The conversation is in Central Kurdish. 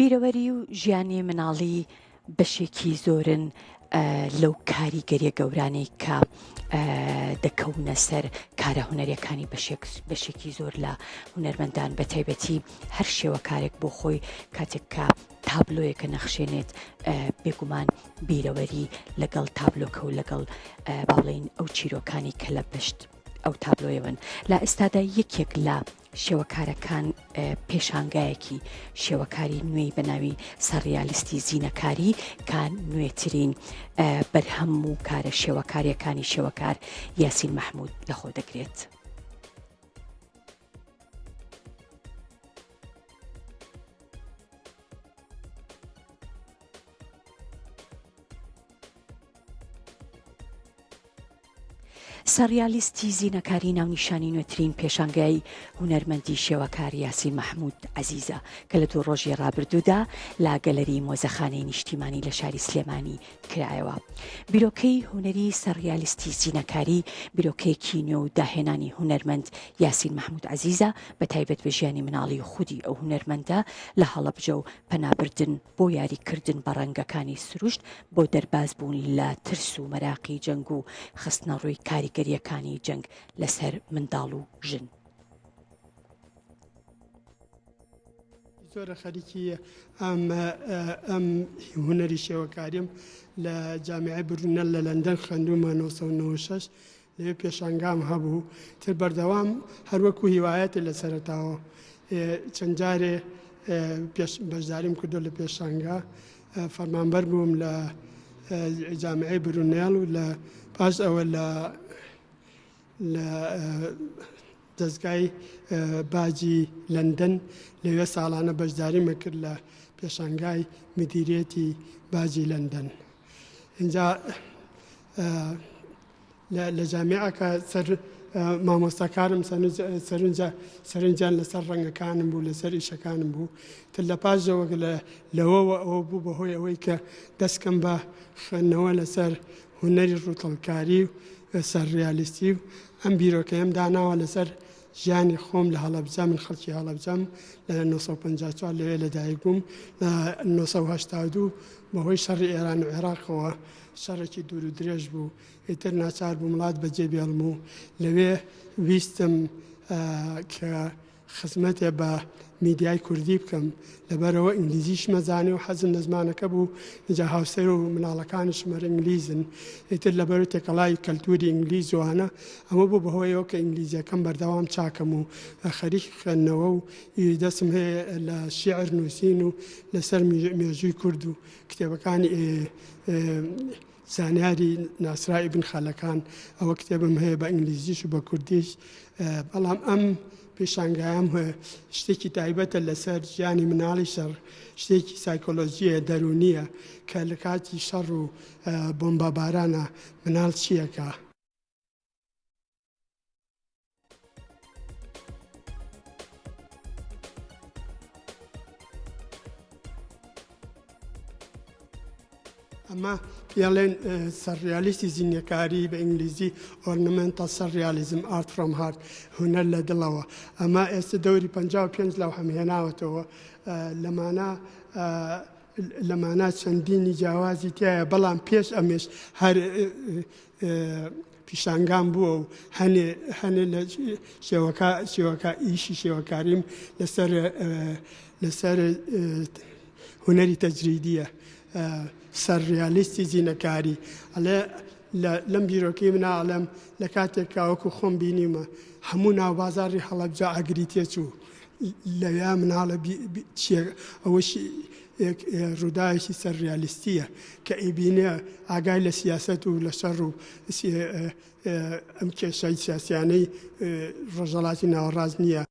بیرەوەری و ژیانی مناڵی بەشێکی زۆرن لەو کاریگەریە گەورانەی کە دەکەونە سەر کارە هونەریەکانی بەشێک بەشێکی زۆر لە هونەرمەندان بە تایبەتی هەر شێوەکارێک بۆ خۆی کاتێک کە تابلۆیەکە نەخشێنێت بێگومان بیرەوەری لەگەڵ تابلۆکە و لەگەڵ با بڵێین ئەو چیرۆکانی کە لە پشت ئەو تابلۆیەوەن لە ئێستادا یەکێک لە شێوەکارەکان پێشانگایەکی شێوەکاری نوێی بە ناوی سەڕیالیستی زینەکاری کە نوێترین بەرهەم و کارە شێوەکاریەکانی شێوەکار یاسین مەحمود لەخۆ دەگرێت. سەڕیالیستی زینەکاری ناونیشانی نوێترین پێشانگای هونەرمەندی شێوەکار یاسین مەحمود عەزیزە کە لە دوو ڕۆژی ڕابردوودا لە گەلەری مۆزەخانەی نیشتیمانی لە شاری سلێمانی کرایەوە. بیرۆکەی هونەری سەڕیالیستی زینەکاری بیرۆکەیەکی نوێ و داهێنانی هونەرمەند یاسین مەحمود عەزیزە بە تایبەت بە ژیانی مناڵی خودی ئەو هونەرمەندە لە هەڵەبجە و پەنابردن بۆ یاریکردن بە ڕەنگەکانی سروشت بۆ دەرباز بوون لە ترس و مەراقی جەنگ و خستنەڕووی کاریگەرییەکانی جەنگ لەسەر منداڵ و ژن. زۆرە خەریکی ئەم ئەم هونەری شێوەکاریم لە جامیعەی برونەل لە لەندەن خوێندوومە 996 لەوێ پێشانگام هەبوو تر بەردەوام هەروەکو هیوایەتێ لە سەرەتاوە چەند جارێ پێش بەشداریم کردو لە پێشانگا فەرمانبەر بووم لە جامعەی برونێڵ و لە پاش ئەوە لە لە دەستگای باجی لەندەن لەوێ ساڵانە بەشداریمە کرد لە پێشانگای مدیرێتی باجی لەندەن اینجا لە جامیعەکە سەر مامۆستاکانم سەرنجیان لەسەر ڕەنگەکانم بوو لەسەر ئیشەکانم بوو تر لە پاشەوە لە لەوەوە ئەوە بوو بەهۆی ئەوەی کە دەستکەم بە خوێندنەوە لەسەر هونەری ڕووتەڵکاری و سەرڕیالیستی و ئەم بیرۆکەیەم داناوە لەسەر ژیانی خۆم لە هەڵەبجە من خەڵکی هەڵەبجەم لە 1954 لەوێ لەدایک بووم لە 1982 بەهۆی شەڕی ئێران و عێراقەوە شەڕێکی دوور و درێژ بوو، ئیتر ناچار بووم وڵات بەجێ بێڵم و لەوێ ویستم کە خزمەتێ بە میدیای کوردی بکەم، لەبەرئەوە ئینگلیزیشم ئەزانی و حەزم لە زمانەکە بوو، ئینجا هاوسەر و مناڵەکانیشم هەر ئینگلیزن، ئیتر لەبەر تێکەڵاوی کەلتووری ئینگلیز و ئەوانە، ئەمە بوو بە هۆی ئەوە کە ئینگلیزییەکەم بەردەوام چاکەم و خەریکی خوێندنەوە و دەستم هەیە لە شیعر نووسین و لەسەر مێژووی کورد و کتێبەکانی زانیاری ناسرا ئیبن خەلەکان ئەوە کتێبم هەیە بە ئینگلیزیش و بە کوردیش بەڵام ئەم پیشانگایەم شتێکی تایبەتە لەسەر ژیانی مناڵی شەڕ شتێکی سایکۆلۆژیە دەرونیە کە لە کاتی شەڕ و بۆمبابارانە مناڵ چیەکە. ئەمە پێڵێن سەرڕیالیستی زینەکاری بە ئینگلیزی Ornamental Surrealism Art from Heart هونەر لە دڵەوە ئەمە ئێستا دەوری 55 لەوحەم هێناوەتەوە لەمانە لەمانە چەندینی جیاوازی تایە بەڵام پێش ئەمێش هەر پیشانگام بووە و هەنێ هەنێ لە شێوەکە شێوەکە ئیشی شێوەکاریم لەسەر لەسەر هونەری تەجریدیە سەر ڕیالیستی زینەکاری ئەڵێ لەم بیرۆکەی منا ئەڵێم لە کاتێک کاوەکو خۆم بینیمە هەموو ناو بازاری هەڵەبجە ئاگری تێچوو لەویا مناڵە چیە ئەوەشی ڕووداوێکی سەرڕیالیستییە کە ئەیبینێ ئاگای لە سیاسەت و لە شەڕ و ئەم کێشەی سیاسیانەی ڕۆژهەڵاتی ناوەڕاست نییە.